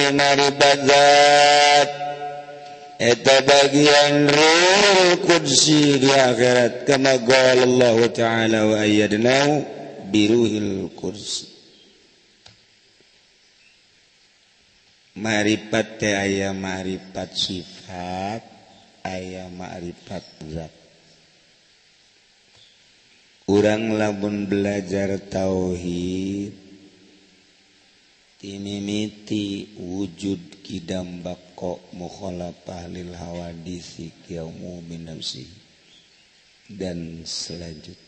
deui maribat zat eta bagian ruhul qudsi di akhirat kama qala Allah ta'ala wa ayyadnahu biruhil qudsi. Maripat teh aya maripat sifat, aya maripat zat. Urang lamun belajar tauhid timimiti wujud kidam bako mukhalafah lil hawadisi yaumu min nafsi dan selanjutnya.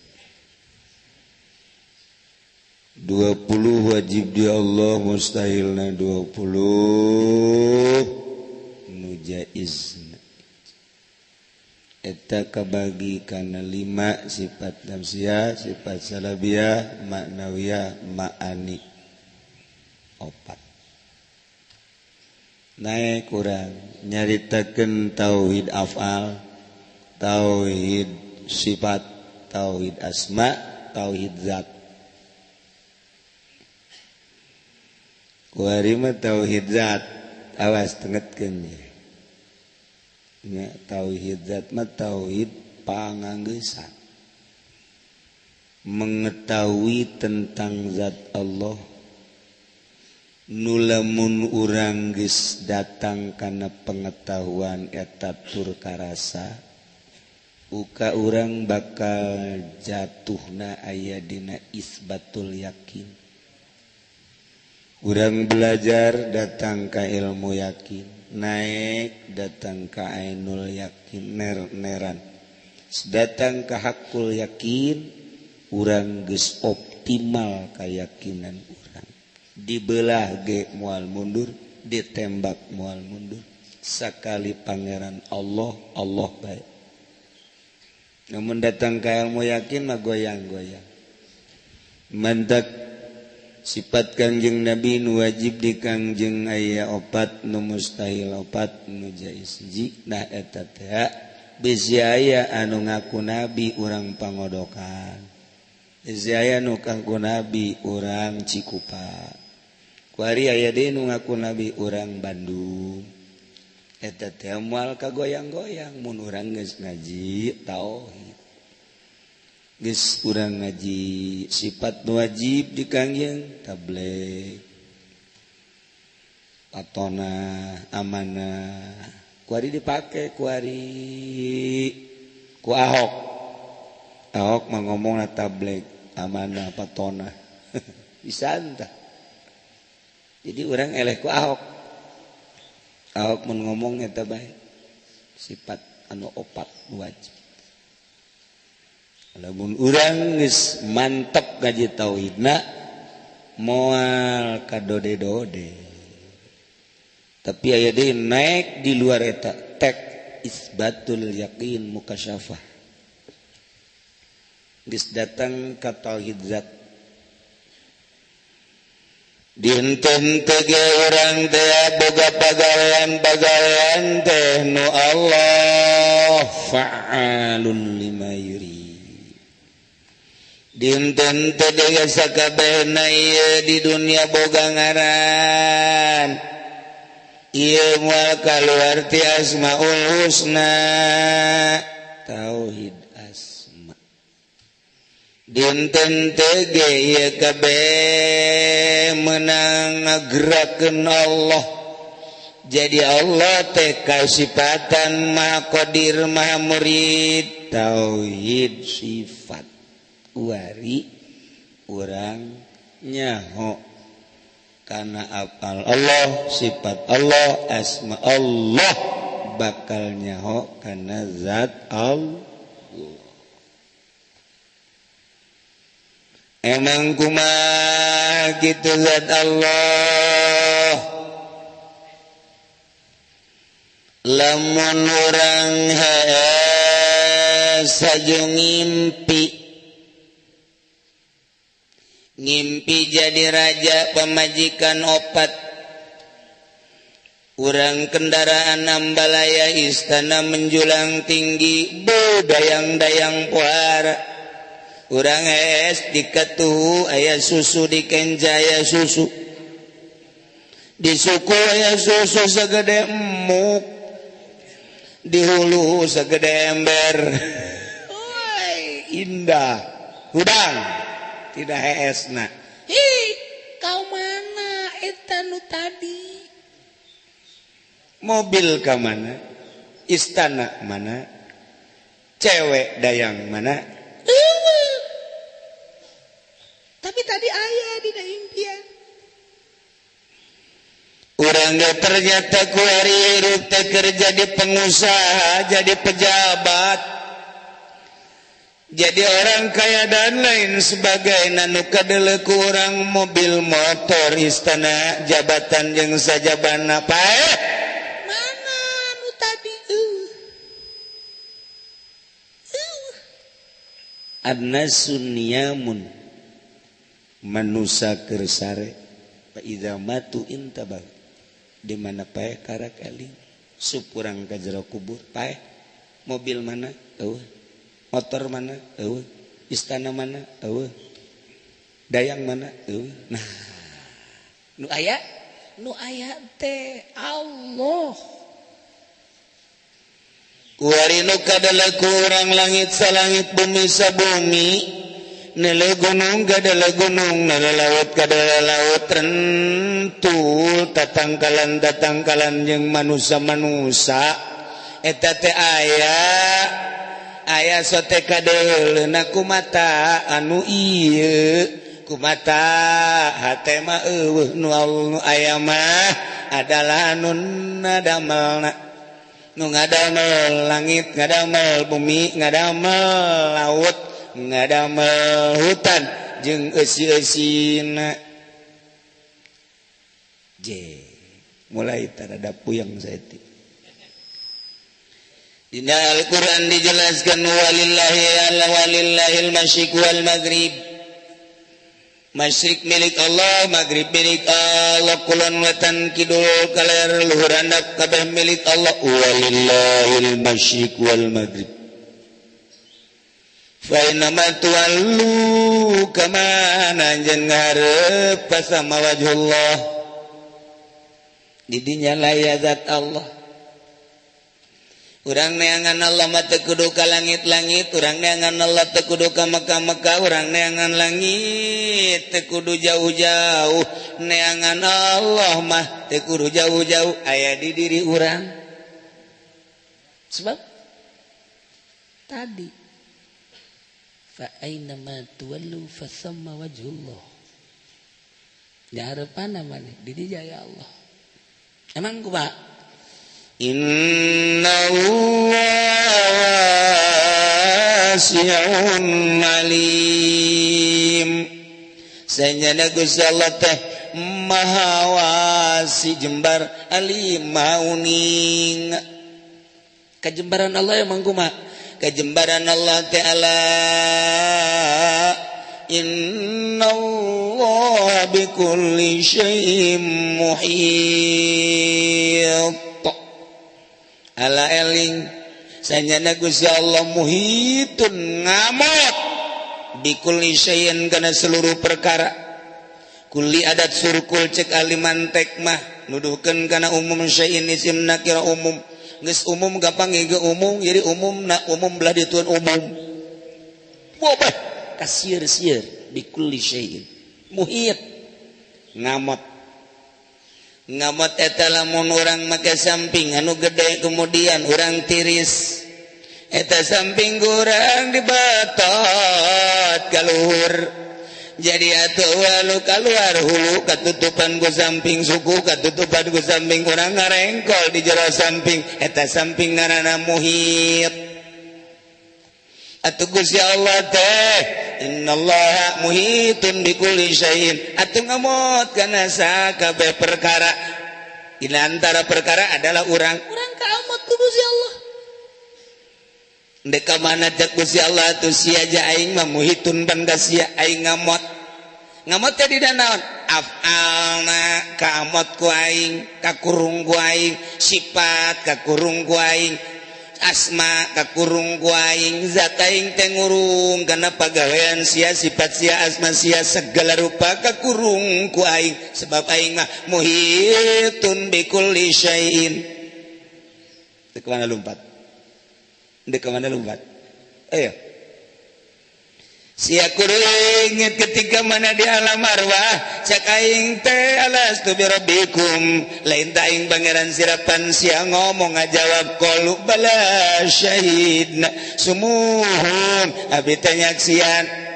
20 wajib di Allah mustahilna 20 nu jaizna. Eta kabagi kana 5 sifat nafsiyah, sifat salabiyah, maknawiyah, ma'ani 4. Naik kurang nyaritakeun tauhid afal, tauhid sifat, tauhid asma, tauhid zat. Kuari mah tauhid zat, awas tengetkeun nya. Tauhid zat mah tauhid panganggeusan, mengetahui tentang zat Allah. Nu lamun urang geus datang kana pengetahuan eta tur karasa, uka urang bakal jatuhna aya dina isbatul yakin. Urang belajar datang ka ilmu yakin, naik datang ka ainul yakin, ner-neran. Datang ka hakul yakin, urang geus optimal kayakinan urang. Dibelah ge moal mundur, ditembak moal mundur. Sakali pangeran Allah, Allah bae. Namun datang ka ilmu yakin mah goyang-goyang. Mantak sifat Kangjeng Nabi nu wajib di Kangjeng aya 4, nu mustahil 4, nu jaiz 1. Nah eta teh bisi aya anu ngaku nabi urang pangodokan, bisi aya nu ngaku nabi urang Cikupa, kuari aya deui nu ngaku nabi urang Bandung. Eta teh moal kagoyang-goyang mun urang geus ngaji tauhid. Geus urang ngaji sifat nu wajib di Kangjeng tabligh, patona, amanah, kuari dipake kuari ku Ahok. Ahok mah ngomongna tabligh, amanah, patona. Bisa entah. Jadi urang eleh ku Ahok. Ahok mun ngomong eta bae sifat anu 4 nu wajib. Lamun urang geus mantep ngaji tauhidna moal kadode-dode. Tapi aya deui naik di luar eta tek isbatul yakin mukasyafah. Geus datang ka tauhid zat. Dinten teh ge urang teh boga pagawean-pagawean teh nu Allah fa'alun lima yurid. Dinten teh dega sakabehna ieu di dunia boga ngaran. Ieu moal kaluar ti Asmaul Husna, tauhid asma. Dinten teh ge ieu kabeh meunang ngagerakeun Allah. Jadi Allah teh kasipatan Maha Qadir Maha Murid, tauhid sifat. Wari urang nyaho karena apal Allah, sifat Allah, asma Allah, bakal nyaho karena zat Allah. Emang kumaha kitu zat Allah? Lamun urang hees saju ngimpi, ngimpi jadi raja pemajikan 4, urang kendaraan ambalaya istana menjulang tinggi dayang-dayang pohara, urang es dikatuhu aya susu dikenja aya susu. Di suku aya susu segede emuk, di hulu segede ember. Woi, indah. Hudang tidak heesna. Hi, kau mana eta nu tadi? Mobil ka mana? Istana mana? Cewek dayang mana? Eueuh. Tapi tadi aya dina impian. Urang ge ternyata ku ari hirup teh keur jadi pengusaha, jadi pejabat, jadi orang kaya dan lain sebagainya. Nu kadeuleu ku urang mobil, motor, istana, jabatan jeung sajabana paeh. Mana nu tadi? Annasu niyamun, manusa keur sare, fa idza matu intabah. Di mana paeh karak eling supurang ka jero kubur paeh. Mobil mana? Eueuh. Motor mana? Eueuh. Istana mana? Eueuh. Dayang mana? Eueuh. Nah, nu aya? Nu aya teh Allah. Kuari nu kadala kurang langit salangit bumi sabumi, nele gunung kadala gunung, nele laut kadala laut, rentul tatangkalan tatangkalan jeung manusa-manusa eta teh aya aya sote kadeuleuna ku mata anu ieu, ku mata hate mah eueuh. Nu aya mah adalah anu nadamelna, nu ngadamel langit, ngadamel bumi, ngadamel laut, ngadamel hutan jeung eusi-eusina. Je mulai terhadap puyeng saeutik. Dina Al-Qur'an dijelaskan walillahi ala walillahil masyriq wal maghrib. Masyrik milik Allah, maghrib milik Allah, kulon wetan kidul kaler luhur handap kabeh milik Allah. Walillahil masyriq wal maghrib. Fa inna tuwallu kama anjeun ngarep pasama wajhullah. Di dinya laya zat Allah. Urang neangan Allah mah teu kudu ka langit-langit, urang neangan Allah teu kudu ka Mekah-Mekah, urang neangan langit teu kudu jauh-jauh, neangan Allah mah teu kudu jauh-jauh, aya di diri urang. Sebab tadi fa aina ma tuwallu fa thamma wajhullah. Dihareupana maneh di dieu jaya Allah. Emang kumaha? Inna Allah wasi'un alim. Sanyana Gusti Allah teh maha wasi jembar, alim maha uning. Kajembaran Allah emang kumaha? Kajembaran Allah ta'ala inna Allah bikulli syai'in muhit. Ala eling sanyana Gusti Allah muhitun ngamot bikulli syai'in kana seluruh perkara. Kulli adat surkul cek alimantek mah nuduhkeun kana umum syai'in isim nakira umum. Geus umum gampang ge umum jadi umum na umum belah dituan umum. Bobeh kasir-sir bikulli syai'in muhit ngamot. Ngamot eta lamun urang make samping anu gede kemudian urang tiris eta samping urang dibetot kaluhur jadi atuh walu kaluar hulu katutupan ku samping suku katutupan ku samping urang ngarengkol di jero samping eta samping ngaranna muhit. Atuh Gusti Allah teh innallaha muhitun bikulli syai'in atuh ngamot kana sakabeh perkara. Di antara perkara adalah urang urang kaamot ku Gusti Allah. Ndek ka mana cek Gusti Allah atuh sia ja aing mah muhitun pan ka sia aing ngamot. Ngamot teh dina naon? Af'alna kaamot ku aing, kakurung ku aing, sifat kakurung ku aing. asma kakurung ku aing zat aing teh ngurung kana pagawean sia sifat sia asma sia segala rupa kakurung ku aing sebab aing mah muhitun bikulli syai'in. Dek mana lompat? Dek mana lompat? Ayo. Sia kudu inget ketika mana di alam arwah cak aing teh alastu bi rabbikum lain ta aing pangeran sirapan sia ngomong ngajawab qalu bala syahidna sumuhun abi teh nyaksian.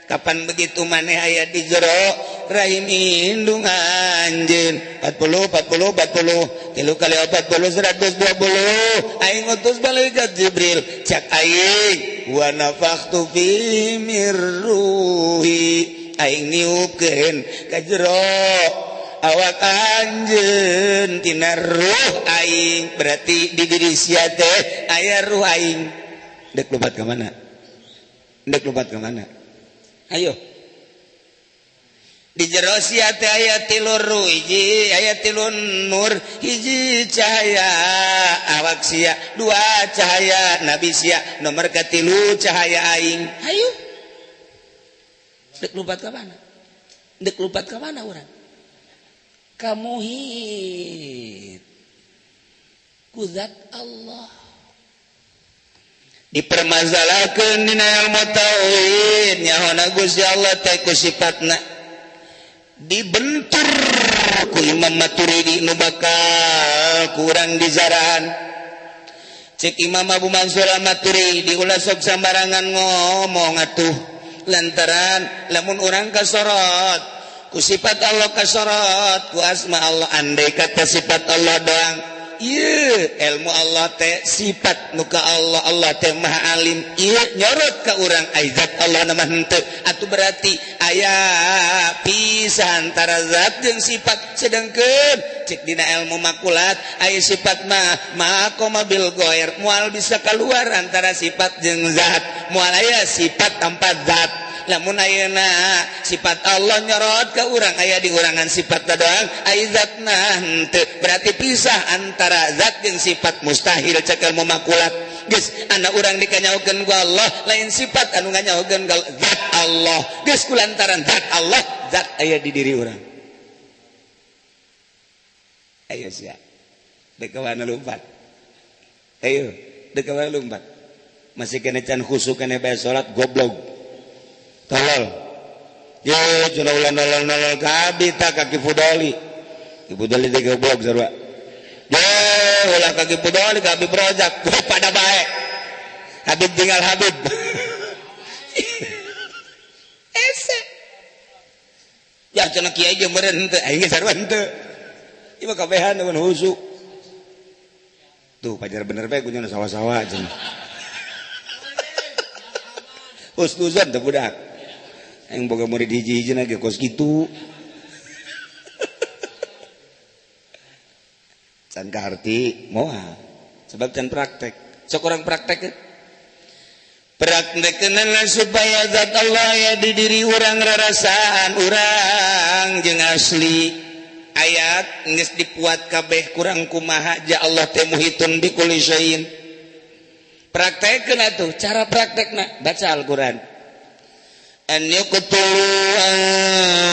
Kapan begitu maneh aya di jero rahim indung anjeun 40 40 40 3 kali 40 120 aing utus malaikat Jibril cak aing wa nafakhtu fi mir ruhi aing niupkeun ka jero awak anjeun tina ruh aing berarti di diri sia teh aya ruh aing. Dek lompat ka mana? Dek lompat ka mana? Ayo. Di jero sia teh aya tilu ruh hiji, aya tilu nur hiji cahaya awak sia, dua cahaya nabi sia, nomor katilu cahaya aing. Ayo. Dek lompat ka mana? Dek lompat ka mana urang? Ka muhit ku zat Allah. Dipermasalahkeun dina ilmu tauhid nyahona Gusti Allah teh ku sifatna dibentur ku Imam Maturidi nu bakal kurang dizarahan. Cek Imam Abu Mansur Al-Maturidi ulah sok sambarangan ngomong atuh lantaran lamun urang kasorot ku sifat Allah kasorot ku asma Allah andai kata sifat Allah doang ieu ilmu Allah teh sifat nu ka Allah Allah teh maha alim ieu nyorot ka urang ai zat Allah na mah henteu atuh berarti aya pisah antara zat jeung sifat sedengkeun cek dina ilmu makulat aya sifat mah maqama bil ghair moal bisa keluar antara sifat jeung zat moal aya sifat tanpa zat. Lamun ayeuna sifat Allah nyorot ka urang aya di urangan sifat doang aya zatna henteu berarti pisah antara zat jeung sifat mustahil cek ilmu makulat. Geus anak urang dikanyaokeun ku Allah lain sifat anu nganyaokeun ka zat Allah geus kulantaran zat Allah zat aya di diri urang. Ayo sia dek ka mana lompat? Ayo dek ka mana lompat? Masih kena can khusuk kena bae salat goblok tolol. Ye cenah ulah nolol-nolol ka abdi ta ka Ki Fudoli. Ki Fudoli teh goblok sarua. Ye ulah ka Ki Fudoli ka Habib Rozak pada bae. Habib tinggal Habib. Ese. Ya cenah kiai jeung meureun henteu aing ge sarua henteu. Ieu mah kabehan mun husuk. Tuh pajar bener bae kunyana sawah-sawah cenah. Husnuzon teh budak. Yang boga murid hiji-hiji ge kos kitu. Can kaharti moal sebab can praktek. Sok urang praktek. Praktekkeunana supaya zat Allah ya di diri urang rarasaan urang jeung asli. Ayat geus dipuat kabeh kurang kumaha ja Allah teh muhitun bikulli syai'in. Praktekkeun atuh cara praktekna baca Al-Qur'an. An yaqtulu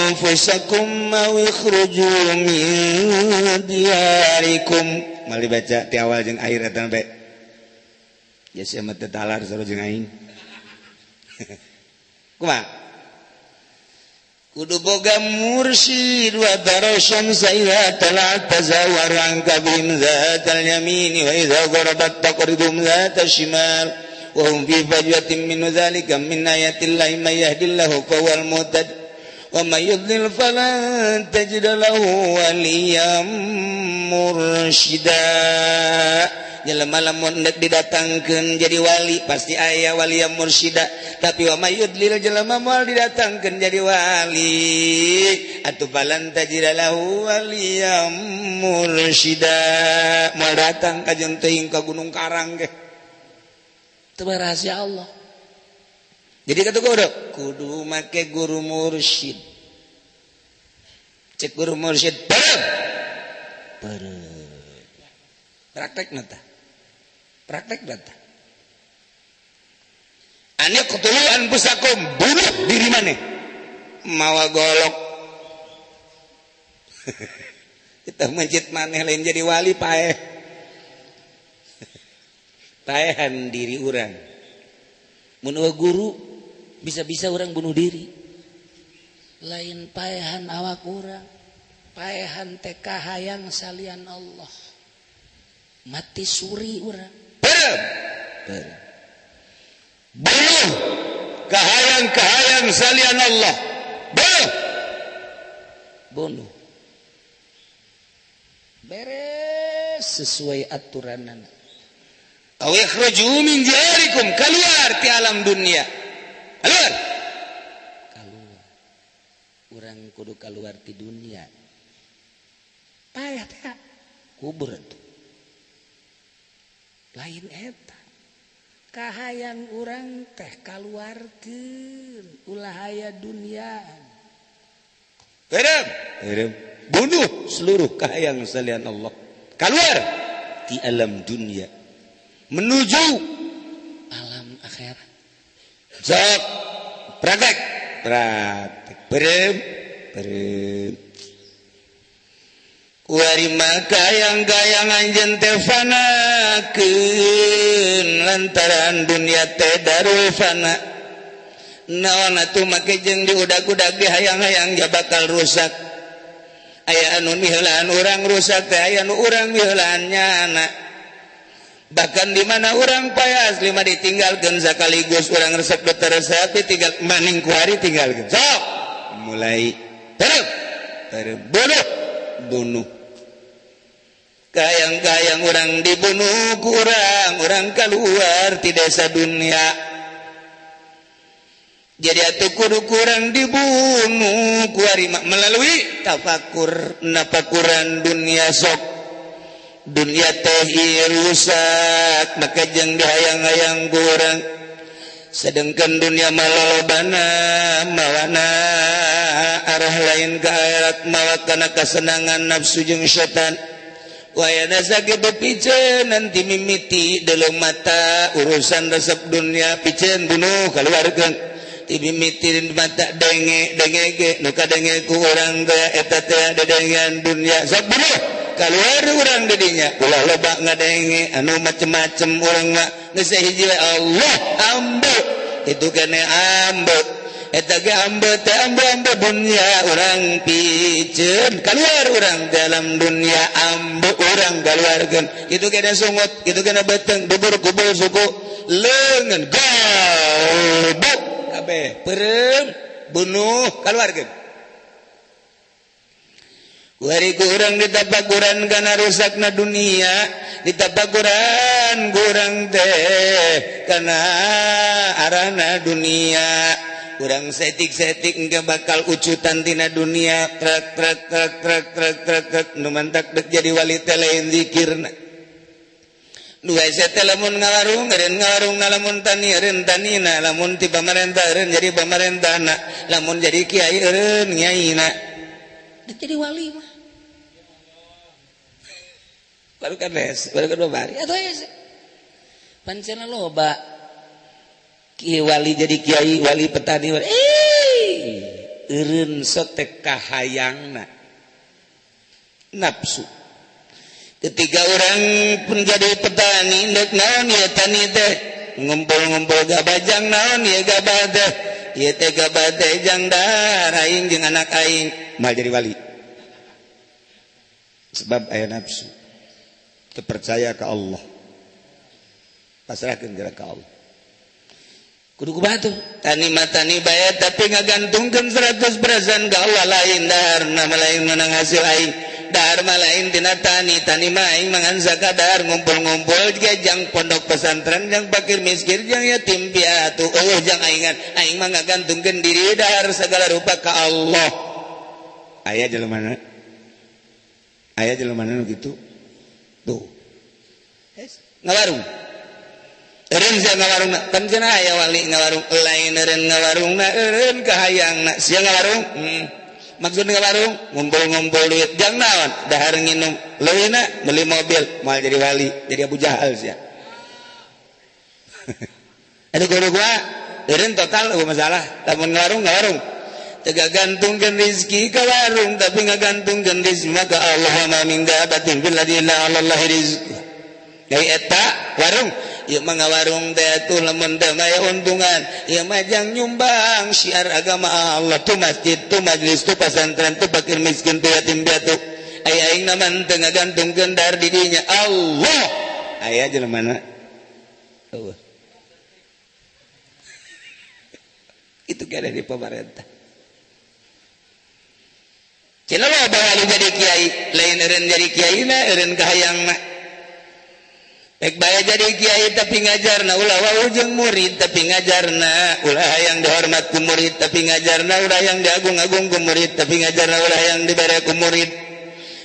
anfusakum aw ikhruju min diyarikum. Mali baca ti awal jeung akhir eta bae. Ya sia mah teu talar sarua jeung aing. Kumaha? Kudu boga mursyid wa tara syamsa idza talat tazawwar an kabim zatal yamini wa idza gharabat taqridum zatal shimal wa hum fi fajwatin min dzalika min ayatillahi may yahdillahu fawal muhtad wa may yudlil falan tajid lahu waliyam mursyida. Jelema lamun deuk didatangkeun jadi wali pasti aya waliyam mursyida, tapi wa may yudlil jelema moal didatangkeun jadi wali atuh falan tajid lahu waliyam mursyida. Moal datang ka jeung teuing ka Gunung Karang ge. Itu rahasia Allah. Jadi kata kudu kudu make guru mursyid. Cek guru mursyid bareng. Bareng. Praktekna tah. Praktek data. Ane qtulu anfusakum, bunuh diri maneh mawa golok. Kita mencit maneh lain jadi wali paeh. Paehan diri urang. Mun guru bisa-bisa orang bunuh diri. Lain paehan awak urang, paehan teh kahayang salian Allah. Mati suri urang. Berem. Berem. Bunuh kahayang-kahayang salian Allah. Bunuh. Bunuh. Beres sesuai aturan. Aw ikhruju min diyarikum, keluar ti alam dunia. Keluar. Keluar. Urang kudu keluar ti dunia. Payah teh kubur tuh. Lain eta. Kahayang urang teh kaluarkeun ulah aya dunia. Berem, berem. Bunuh seluruh kahayang salian Allah. Keluar ti alam dunia menuju alam akhirat. Sok praktek, praktek. Berem, berem. Kuari maka yang gayang anjeun teh fanakeun lantaran dunia teh darul fana. Naon atuh make jeung diudag-udag dihayang-hayang ja bakal rusak. Aya anu miheulaan urang rusak teh, aya anu urang miheulaan nyana. Bahkan di mana urang payah asli mah ditinggalkeun sakaligus urang resep teu resep ditinggal maning kuari tinggalkeun. Sok mulai terep terep bunuh bunuh. Kayang-kayang orang dibunuh kurang orang keluar ti desa dunia. Jadi atuh kudu kurang dibunuh kuari melalui tafakur nafakuran dunia sok. Dunia teh rusak maka jeung dihayang-hayang kurang. Sedangkan dunia malalobana mawana arah lain ke akhirat mawa kana kesenangan nafsu jeung setan. Wayana sakitu piceun nanti mimiti deuleu mata urusan resep dunia piceun bunuh kaluarkeun. Ti mimiti mata denge denge ge nu kadenge ku urang teh eta teh dedengean dunia sok bunuh kaluar urang di dinya. Ulah loba ngadenge anu macem-macem urang mah geus hiji we Allah ambe itu kene ambe eta ge ambe teh ambe-ambe dunia urang piceun kaluar urang dalam dunia ambe urang kaluarkeun kitu kene sungut kitu kene beuteung dubur kubur suku leungeun gobok kabeh peureum bunuh kaluarkeun. Kuari kurang ditapakuran kana rusakna dunia, ditapakuran kurang teh kana arana dunia. Kurang setik-setik engke bakal ucutan tina dunia, trek trek trek trek trek trek trek nu mantak dek jadi wali teh lain zikirna. Nu hese teh lamun ngawarung eureun ngawarung lamun tani eureun tanina, lamun ti pamarentah eureun jadi pamarentahna, lamun jadi kiai eureun nyaina. Jadi wali mah baru kan les, baru kan bari atau hese pancena loba kiai wali jadi kiai wali petani wali eureun sotek kahayangna nafsu. Ketiga orang pun jadi petani ndek naon ieu tani teh ngumpul-ngumpul gabah jang naon ieu gabah teh ieu teh gabah teh jang dahar aing jeung anak aing mal jadi wali. Sebab aya nafsu terpercaya ke Allah, pasrahkeun ka Allah. Kudu kumaha tuh tani mah tani bae tapi ngagantungkeun 100% ka Allah lain dahar nama lain menang hasil aing dahar mah lain tina tani tani mah aing mangan sakadar ngumpul-ngumpul ge jang pondok pesantren jang fakir miskin jang yatim piatu eueuh jang aingan aing mah ngagantungkeun diri dahar segala rupa ka Allah. Aya jelema mana? Aya jelema mana nu kitu? Tuh. Ngawarung. Eureun sia ngawarungna, kan cenah aya wali ngawarung, lain eureun ngawarungna, eureun kahayangna. Sia ngawarung? Maksud ngawarung ngumpul-ngumpul duit jang naon? Dahar nginum, leuwihna beli mobil, moal jadi wali, jadi Abu Jahal sia. Aduh guru gua eureun total eueuh masalah lamun ngawarung ngawarung teu gantungkeun rezeki ka warung tapi ngagantungkeun rezeki maka Allah ma min dabatin fil ardi illa 'ala Allah rizq. Dari eta warung ieu mah ngawarung teh atuh lamun teu aya untungan ieu mah jang nyumbang syiar agama Allah tu masjid tu majlis tu pesantren tu fakir miskin tu yatim piatu aya aing mah teu ngagantungkeun dar di dinya Allah aya jelema mana eueuh itu kada di pemerintah cenah loba wali jadi kiai lain eureun jadi kiai na eureun kahayang mah Ek bae jadi kiai tapi ngajarna ulah wau jeung murid tapi ngajarna ulah hayang dihormat ku murid tapi ngajarna ulah hayang diagung-agung ku murid tapi ngajarna ulah hayang dibere ku murid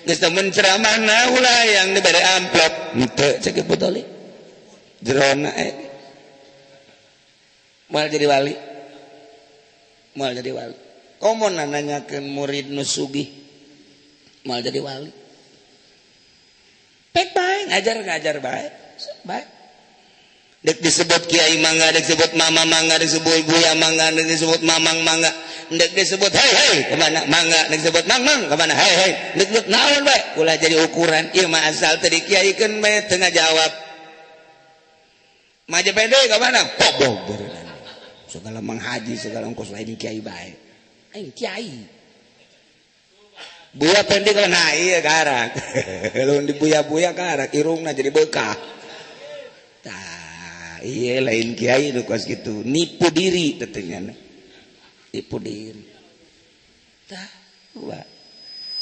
geus teu menceramahna ulah hayang dibere amplop henteu cek Ibu Toli jerona moal jadi wali moal jadi wali komo nanyakeun murid nu sugih moal jadi wali pek bae ngajar bae baik. Dek disebut kiai mangga, dek disebut mama mangga, dek disebut buya mangga, dek disebut mamang mangga, dek disebut hei hei kemana mangga, dek disebut mang mang kemana hei hei, dek disebut naon bae, ulah jadi ukuran. Ieu mah asal teu dikiaikeun bae teu ngajawab. Maja pede kemana? Kobog beureun. Segala manghaji segala ongkos lain kiai bae. Aing kiai. Buya pendek kan nah iya karak. Lamun dibuya-buya karak irungna jadi bekah. Tah, iya lain kiai nu kos kitu, nipu diri tetehnya. Nipu diri. Tah, wah.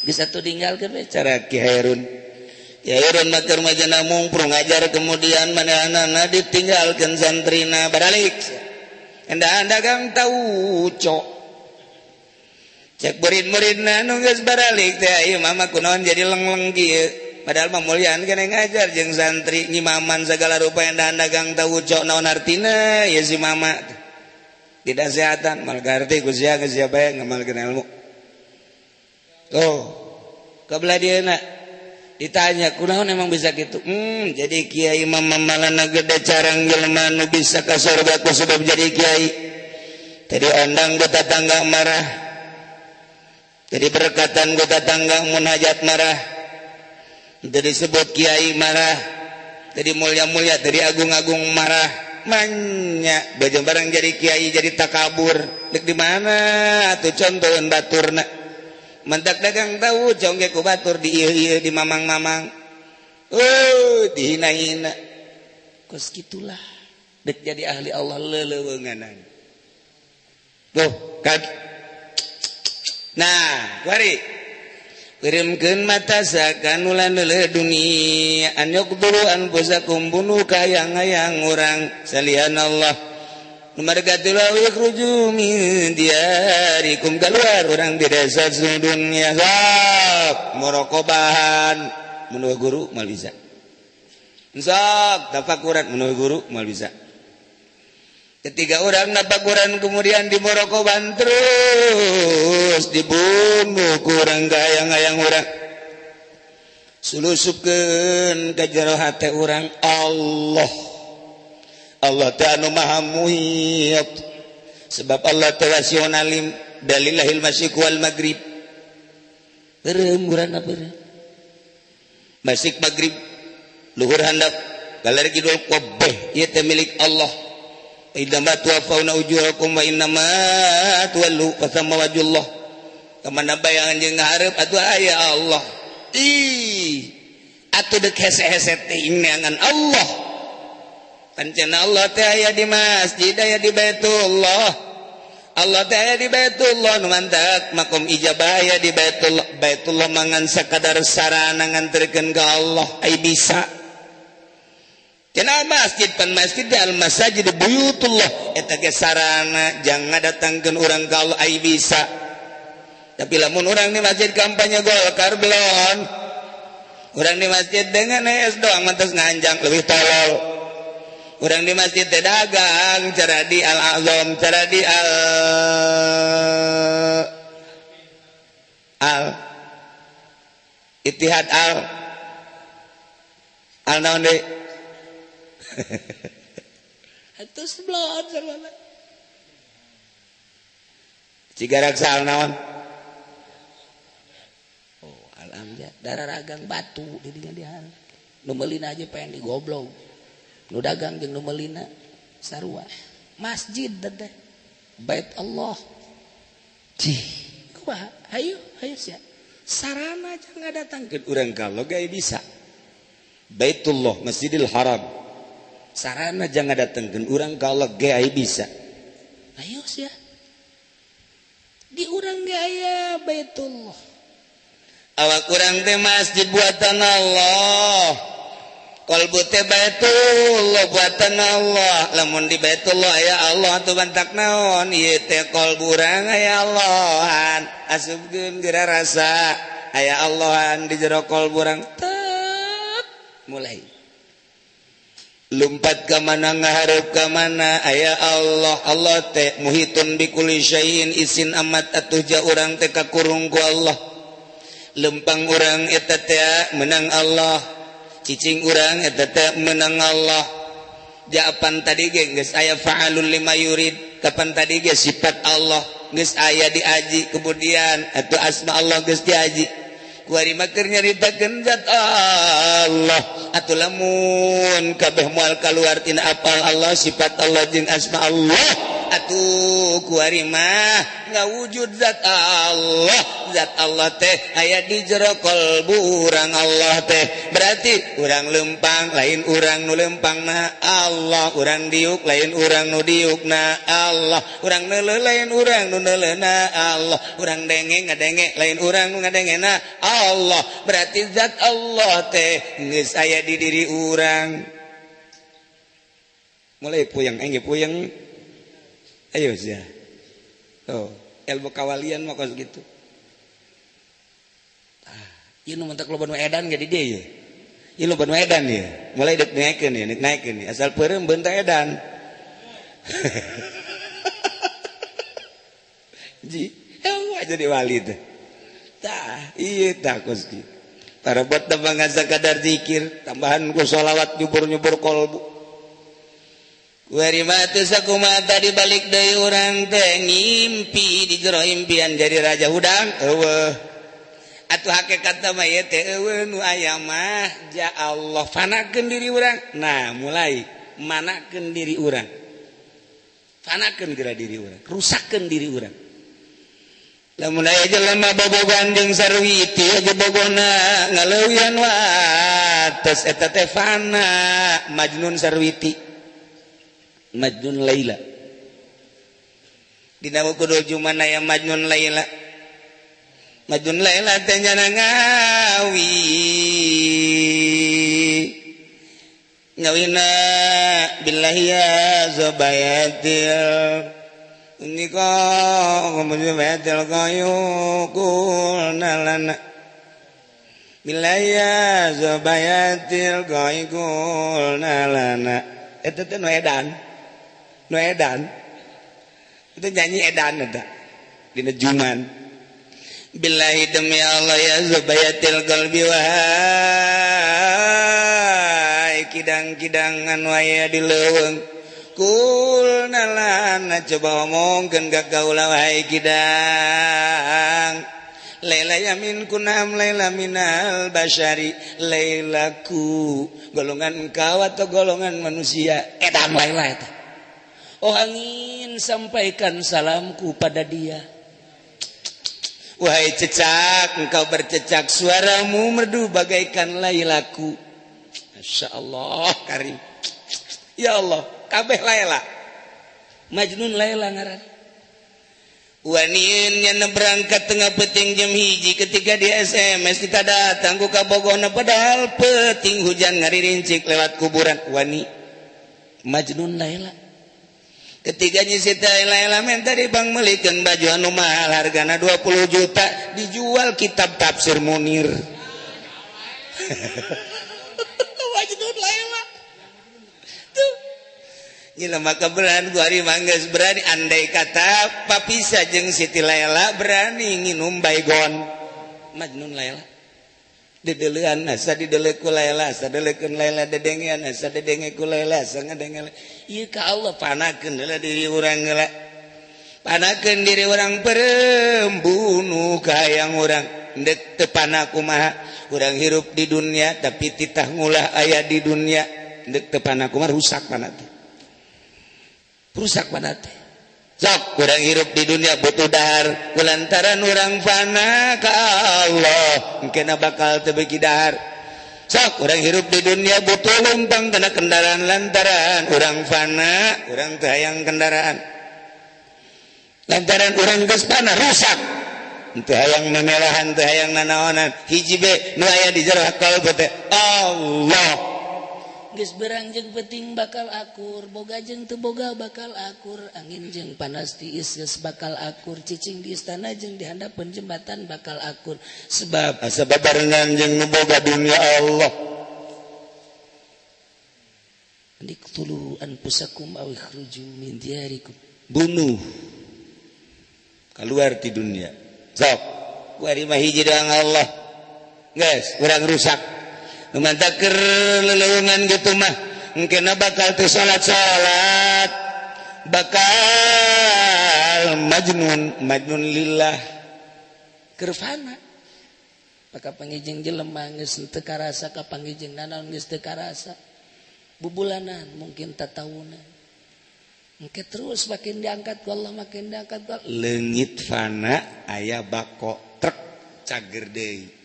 Geus atuh ninggalkeun we cara Ki Hairun. Ki Hairun mah keur majana mungprung ngajar kemudian manehanana ditinggalkeun santrina baralik. Enda dagang tauco. Cek murid-muridna nu geus baralik teh ieu mama kunaon jadi lengleng kieu. Padahal mah mulyaan kana ngajar jeung santri nyimaman segala rupa yang dagang tauco naon artina ieu si mama. Tidak sehatan mal garti ku sia geus sia bae ngamalkeun ilmu. Tuh, kebelah dieuna ditanya kunaon emang bisa gitu. Jadi kiai mama malana gede carang jelema nu bisa ka surga ku sebab jadi kiai. Tadi ondang ku tetangga marah. Jadi berkatan ku tetangga munajat marah. Jadi disebut kiai marah. Jadi mulia-mulia, jadi agung-agung marah. Banyak baju barang jadi kiai jadi takabur. Dek di mana atuh contoheun baturna. Mentak dagang tahu congge ku batur di ieu-ieu di mamang-mamang. Oh, dihina-hina. Kos kitulah. Dek jadi ahli Allah leuleunganan. Tuh, kan. Nah, kuari kirimkeun mata sakan ulah leuleuh dunia an yaqduru anfusakum bunuh kayang-hayang urang salian Allah. Numarga tilu yakhruju min diyarikum keluar urang di desa dunia sok muraqabahan menurut guru moal bisa. Sok tafakuran menurut guru moal bisa. Ketiga orang napakuran kemudian di muraqaban terus dibunuh kurang gayang-gayang orang sulusupkeun ka jero hate urang Allah. Allah teh anu maha muhit sebab Allah teh wasiun alim dalilahil masyriq wal maghrib. Beureum urang beureum masyriq maghrib luhur handap galer kidul kabeh ieu teh milik Allah. Idama tuwafauna ujurakum wa innama tuwallu fasamma wajhullah. Kamana bayangan jeung ngahareup atuh aya Allah. Ih, atuh deuk hese-hese teh ineangan Allah. Pancen Allah teh aya di masjid, aya di Baitullah. Allah teh aya di Baitullah nu mantak makom ijabah aya di Baitullah. Baitullah mangan sakadar sarana nganterkeun ka Allah ai bisa. Cenah masjid pan masjid al masajid buyutullah eta ge sarana jangan datangkeun urang ka Allah ai bisa. Tapi lamun urang di masjid kampanye Golkar belon. Urang di masjid dengan es doang mantas nganjang leuwih tolol. Urang di masjid teh dagang cara di al azam cara di al al Ittihad al al naon deui. Atuh seblon sarwana. Cigarak sal naon? Oh, alhamdulillah darah ragang batu di dinya dihan. Nu meulina aja pengen digoblok. Nu dagang jeung nu meulina sarua. Masjid teh Bait Allah. Cih, kumaha? Hayu, hayu sia. Sarana jangan datangkeun urang kalau gae bisa. Baitullah, Masjidil Haram. Sarana jangan datangkeun urang kalau gae bisa. Ayo sia. Di urang ge aya Baitullah. Awak urang teh masjid buatan Allah. Qalbu teh Baitullah buatan Allah. Lamun di Baitullah aya Allah atuh bantak naon? Ieu teh qalbu urang aya Allahan. Asupkeun geura rasa aya Allahan di jero qalbu urang. Tet mulai. Lumpat ka mana ngahareup ka mana aya Allah. Allah teh muhitun bikulli syai'in isin amat atuh ja urang teh kakurung ku Allah. Lempang urang eta teh menang Allah. Cicing urang eta teh menang Allah. Japan tadi ge geus aya fa'alul lima yurid. Kapan tadi ge sifat Allah geus aya diaji, kemudian atuh asma Allah geus diaji. Kuari mah keur nyaritakeun zat Allah. Atuh lamun kabeh moal kaluar tina apal Allah, sifat Allah jeung asma Allah, atuh kuari mah ngawujud zat Allah. Zat Allah teh aya di jero kalbu urang Allah teh. Berarti urang lempang lain urang nu lempangna Allah, urang diuk lain urang nu diukna Allah, urang neuleuh lain urang nu neuleuna Allah, urang denge ngadenge lain urang nu ngadengena Allah. Berarti zat Allah teh geus aya di diri urang. Mulai puyeng, engge puyeng. Ayo sia. Tuh, ilmu kawalian mah kos gitu. Tah, ieu nu mentak loba nu edan ge di dieu ye. Ieu loba nu edan ye. Mulai dek naekeun ye, dek naekeun ye. Asal peureum beunta edan. Ji, eueuh jadi wali teh. Tah, ieu tah kos kieu. Parabot tambah sakadar zikir, tambahan ku sholawat nyubur-nyubur kolbu. Kuari mah teu sakumaha tadi balik deui urang teh ngimpi di jero impian jadi raja hudang eueuh. Atuh hakikatna mah ieu teh eueuh nu aya mah ja Allah fanakeun diri urang. Nah, mulai manakeun diri urang. Fanakeun geura diri urang, rusakkeun diri urang. Lamun aya jelema bobogohan jeung sarwiti aja bogona ngaleuwihan wates eta teh fana Majnun sarwiti. Majnun Laila. Dina buku Jumana ya Majnun Laila. Majnun Laila teh nyana ngawi. Ngawina billahi ya zubayatil. Nika ngumujubayatil qayu kulna lana. Billahi ya zubayatil qayu kulna lana. Eta teh nu edan. Nu edan itu nyanyi edan eta dina juman. Billahi demi Allah ya zubayatil qalbi wahai kidang-kidangan waya di leuweung kulna lana coba omongkeun ka kaula wahai kidang. Laila yamin kunam laila minal basyari lailaku golongan engkau atau golongan manusia edan laila eta. Oh angin sampaikan salamku pada dia. Wahai cecak, engkau bercecak suaramu merdu bagaikan lailaku. Masya Allah karim. Ya Allah, kabeh Laila. Majnun Laila ngaran. Wanin yang berangkat tengah peting jam 1 ketika di SMS kita datang ku kabogona padahal peting hujan ngaririncik lewat kuburan. Wani Majnun Laila. Ketika nyisita Laila minta di bank melikeun baju anu mahal hargana 20 juta dijual kitab tafsir Munir. Majnun Laila. Tuh. Jelema keberan gua ari mah geus berani andai kata papisa jeung Siti Laila berani nginum baygon. Majnun Laila. Dedelean asa didele ku Laila, asa delekeun Laila dedengean asa dedenge ku Laila, asa ngadenge. Ieu ka Allah panakeun heula diri urang heula. Panakeun diri urang peureum bunuh kahayang urang. Ndek teu pana kumaha urang hirup di dunia tapi titah ngulah aya di dunia. Ndek teu pana kumaha rusak pana teh. Rusak pana teh. Sok urang hirup di dunia butuh dahar kulantaran urang fana ka Allah engkena bakal teu beuki dahar. Sok urang hirup di dunia butuh lumpang kana kendaraan lantaran urang fana urang teu hayang kendaraan. Lantaran urang geus fana rusak. Teu hayang memelahan teu hayang nanaonan hiji be nu aya di jero kalbu teh Allah. Geus berang jeung penting bakal akur, boga jeung teu boga bakal akur, angin jeung panas tiis geus bakal akur, cicing di istana jeung di handapeun jembatan bakal akur. Sebab asa babarengan jeung nu boga dunia Allah. Iqtulu anfusakum aw ikhruju min diyarikum. Bunuh keluar ti dunia. Sok kuari mah hiji doang Allah. Geus urang rusak. Mantap keur leleuweungan gitu mah engkena bakal teu salat-salat bakal majnun majnun lillah keur fana. Maka pangijeng jelema geus teu karasa ka pangijeng nanaon geus teu karasa bubulanan mungkin tataunan engke terus makin diangkat ku Allah makin diangkat ku Allah. Leungit fana aya bako trek cager deui.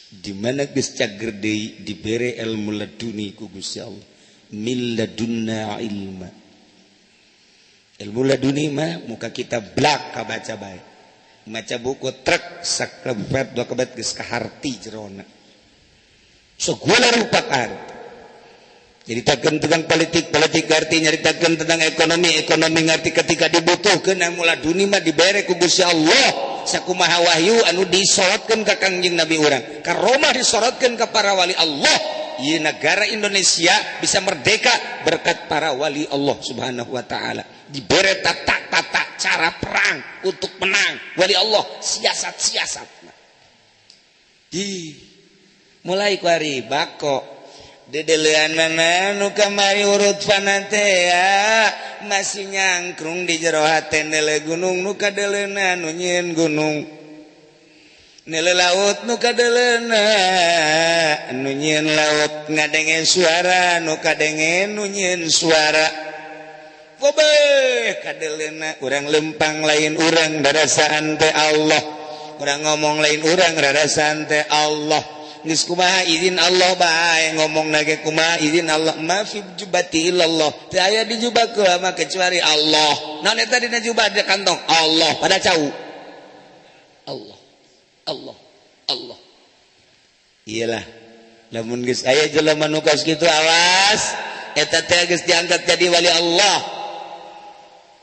Di mana geus cager deui dibere ilmu laduni ku Gusti Allah min ladunna ilma. Ilmu laduni mah muka kita blak kabaca bae. Maca buku trek saklebet dua kebet geus kaharti jerona. Segala rupa arti. Nyaritakeun tentang politik, politik ngarti, nyaritakeun tentang ekonomi, ekonomi ngarti ketika dibutuhkeun ilmu laduni mah dibere ku Gusti Allah. Sakumaha wahyu anu disorotkeun ka Kangjeng Nabi urang, ka Roma disorotkeun ka para wali Allah. Ieu negara Indonesia bisa merdeka berkat para wali Allah Subhanahu wa taala. Dibere tata-tata cara perang untuk menang wali Allah, siasat-siasat. Di mulai ku ari bako dedelean mana nu kamari urut fanatea masih nyangkrung di jero hate nele gunung nu kadeleuna nu nyieun gunung nele laut nu kadeleuna nu nyieun laut ngadenge suara nu kadenge nu nyieun suara kobeh kadeleuna urang lempang lain urang darasaan teh Allah urang ngomong lain urang darasaan teh Allah. Geus kumaha izin Allah bae ngomong nage kumaha izin Allah ma fi jubati illallah teu aya di jubah mah kecuali Allah. Naon eta dina jubah di kantong Allah pada cau Allah Allah Allah. Iyalah lamun geus aya jelema nu kos kitu awas eta teh geus diangkat jadi wali Allah.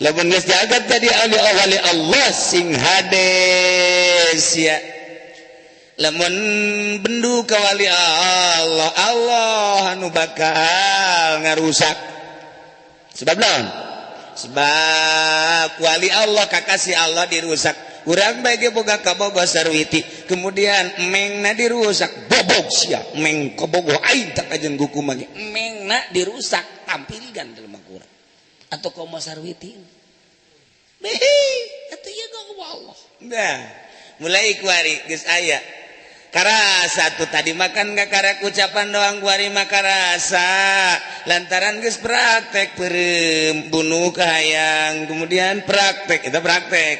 Lamun geus diangkat jadi wali Allah sing hades ya. Lamun bendu ka wali Allah, Allah anu bakal ngarusak. Sebab naon? Sebab wali Allah kakasih Allah dirusak. Urang bae ge boga kabogoh sarwiti, kemudian mengna dirusak, bobog sia, meng kabogoh aing tak kajen guku mah ge. Mengna dirusak, tampilkan dalam urang. Atau komo sarwiti. Behi, atuh ieu ge Allah. Nah, mulai kuari geus aya. Karasa tuh tadi makan gak karak ucapan doang kuari mah karasa lantaran geus praktek peureum bunuh kahayang kemudian praktek itu praktek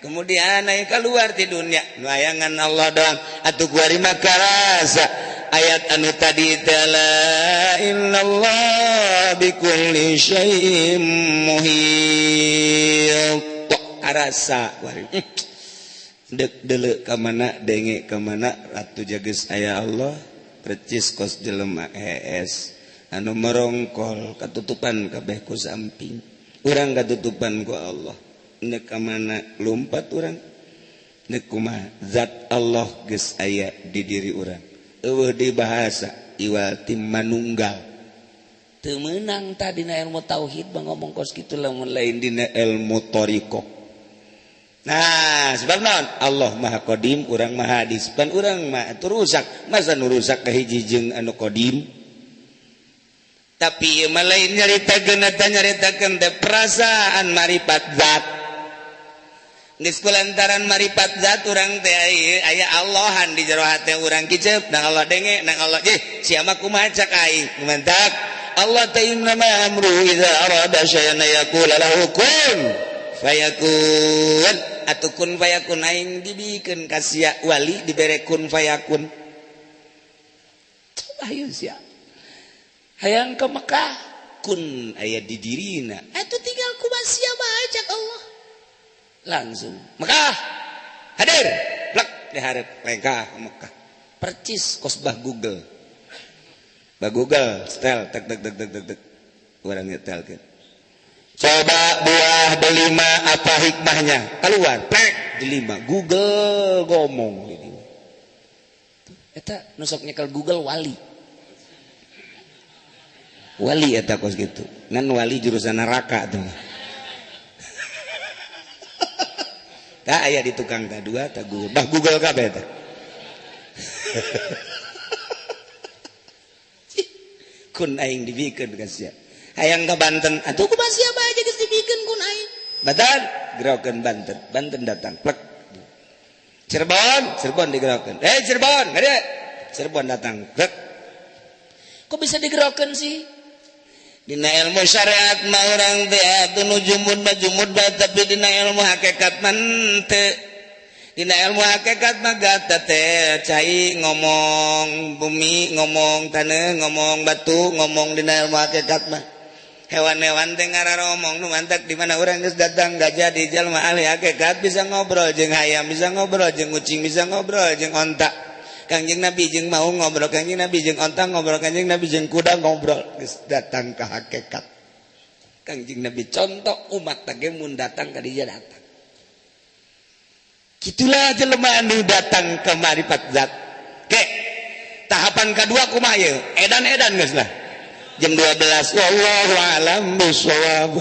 kemudian naik keluar di dunia nu hayangan Allah doang atuh kuari mah karasa ayat anu tadi la illallah bikulli syai'in muhit karasa kuari dek dele ka mana denge ka mana ratu jages aya Allah percis kos jelema ES anu merongkol katutupan kabeh ku samping urang katutupan ku Allah nek ka mana lumpat urang nek kumaha zat Allah geus aya di diri urang eueuh di bahasa iwal ti manunggal teu meunang tah dina ilmu tauhid bang ngomong kos kitu lamun lain dina ilmu thariqah. Nah, sebab naon? Allah Maha Qadim, urang Maha Hadis. Pan urang mah atuh rusak. Masa nu rusak kahiji jeung anu qadim? Tapi ieu mah lain nyaritakeun eta, nyaritakeun teh perasaan maripat zat. Geus kulantaran maripat zat urang teh aya Allahan di jero hate urang kicep, nang Allah denge, nang Allah ih sia mah kumaha cak aing. Mantak Allah teh innama amruhu idza arada syai'an yaqula lahu kun fayakun. Atuh kun fayakun aing dibikeun ka sia wali dibere kun fayakun. Coba hayu sia. Hayang ke Mekah kun aya di dirina. Atuh tinggal kumaha sia bae cak Allah. Langsung Mekah hadir plek dihareup lengkah ke Mekah. Percis kos bah Google. Bah Google setel tek tek tek tek tek tek. Urang nyetelkeun. Coba buah delima apa hikmahnya? Keluar, plek delima. Google ngomong ini. Eta nu sok nyekel Google wali. Wali eta kos gitu. Ngan wali jurusan neraka tuh. Tak aya di tukang ta dua ta Google. Bah Google kabeh eta. Kun aing dibikeun ka sia. Hayang ke Banten, atuh kumaha sia bae geus dibikeun kun aing. Banten, gerokeun Banten, Banten datang, plek. Cirebon, Cirebon digerokeun. Eh Cirebon, gede. Cirebon datang, plek. Kok bisa digerokeun sih? Dina ilmu syariat mah urang teh atuh nu jumud mah jumud bae, tapi dina ilmu hakikat mah henteu. Dina ilmu hakikat mah gata teh cai ngomong bumi, ngomong taneuh, ngomong batu, ngomong dina ilmu hakikat mah. Hewan-hewan teh ngararomong nu mantak di mana urang geus datang gajah di jalma ahli hakikat bisa ngobrol jeung hayam, bisa ngobrol jeung kucing, bisa ngobrol jeung onta. Kangjeng Nabi jeung mau ngobrol, Kangjeng Nabi jeung onta ngobrol, Kangjeng Nabi jeung kuda ngobrol, geus datang ka hakikat. Kangjeng Nabi contoh umat teh mun datang ka dieu datang. Kitulah jelema anu datang ke marifat zat. Ke tahapan kedua kumaha ieu? Edan-edan geus lah. Jam 12 wallahu alam bisawab.